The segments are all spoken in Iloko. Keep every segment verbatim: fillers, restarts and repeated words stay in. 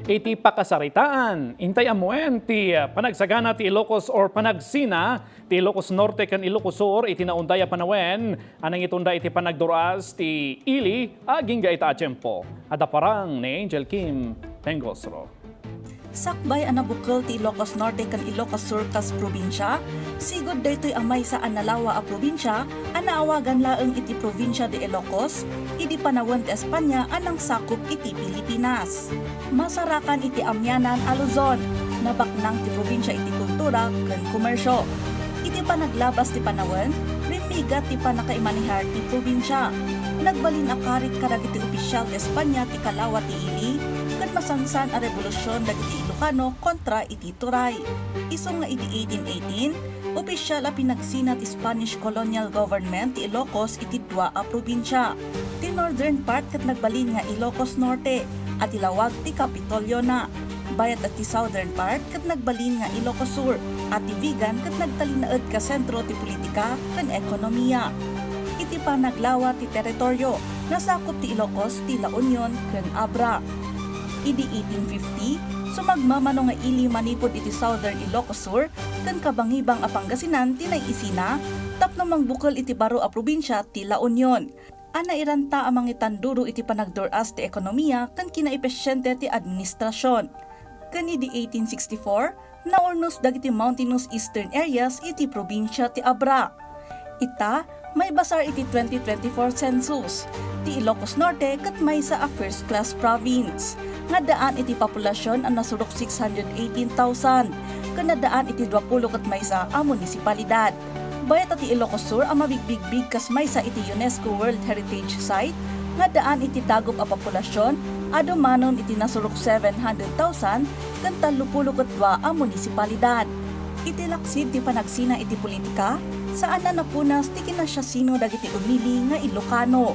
Iti pakasaritaan, intay ammoen ti panagsagana ti Ilocos or panagsina ti Ilocos Norte ken Ilocos Sur iti naunday a panawen a nangitunda iti panagdur-as ti ili agingga ita a tiempo. Adda parang ni Angel Kim Pengosro. Sakbay a nabukel ti Ilocos Norte ken Ilocos Sur kas probinsia, sigud daytoy a maysa a nalawa a probinsia a naawagan laeng iti Provincia de Ilocos idi panawen ti Espanya a nangsakop iti Pilipinas. Masarakan iti amianan a Luzon, nabaknang ti probinsia iti kultura ken komersio. Iti panaglabas ti panawen, rimmigat ti pannakaimanehar ti probinsia. Nagbalin a karit kadagiti opisial ti Espanya ti kalawa ti ili ken masansan a rebolusion dagiti Ilocano kontra iti Turay. Isu nga idi eighteen eighteen, opisial a pinagsina ti Spanish colonial government ti Ilocos iti dua a probinsia. Ti northern part ket nagbalin nga Ilocos Norte, a ti lawag ti Kapitolyo na. Bayat a ti southern part ket nagbalin nga Ilocos Sur, a ti Vigan ket nagtalinaed ka sentro ti politika ken ekonomiya. Iti panaglawar ti teritoryo, nasakop ti Ilocos ti La Union ken Abra. Idi eighteen fifty, sumagmamano nga ili manipud iti Southern Ilocos Sur ken kabangibang a Pangasinan ti naiisina tapno mangbukel iti baro a probinsia ti La Union. A nairanta a mangitanduro iti panagdur-as ti ekonomiya ken kinaepisiente ti administrasion. Ken idi eighteen sixty-four, naurnos dagiti mountainous eastern areas iti probinsia ti Abra. Ita, maibasar iti twenty twenty-four census, ti Ilocos Norte ket maysa a first-class province, nga daan iti populasion a nasurok six hundred eighteen thousand, ken addaan iti duapulo ket maysa a munisipalidad. Bayat a ti Ilocos Sur a mabigbigbig kas maysa iti UNESCO World Heritage Site nga daan iti dagop a populasion a dumanon iti nasurok seven hundred thousand ken tallopulo ket dua a munisipalidad. Iti laksid ti panagsina iti politika, saan a napunas ti kinasiasino dagiti umili nga Ilocano.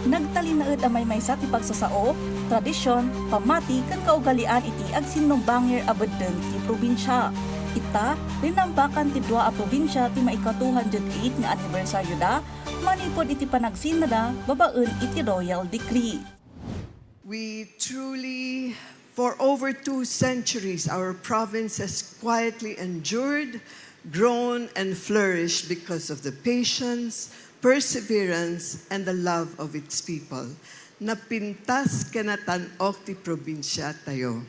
Nagtalinaed a maymaysa ti pagsasao, tradision, pammati ken kaugalian iti agsinnumbanger a beddeng ti probinsia. Ita, rinambakan ti dua a probinsia ti maika two hundred eight nga anibersaryoda manipud iti panagsinada babaen iti Royal Decree. We truly, for over two centuries, our province has quietly endured, grown, and flourished because of the patience, perseverance, and the love of its people. Napintas ken natan-ok ti probinsiatayo.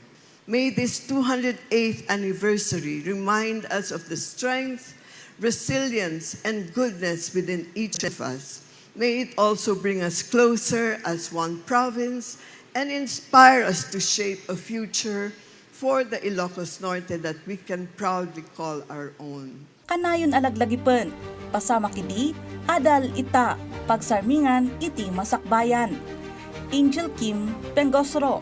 May this two hundred eighth anniversary remind us of the strength, resilience, and goodness within each of us. May it also bring us closer as one province and inspire us to shape a future for the Ilocos Norte that we can proudly call our own. Kanayon a laglagipen, pasamak idi, adal ita, pagsarmingan iti masakbayan. Angel Kim Pengosro,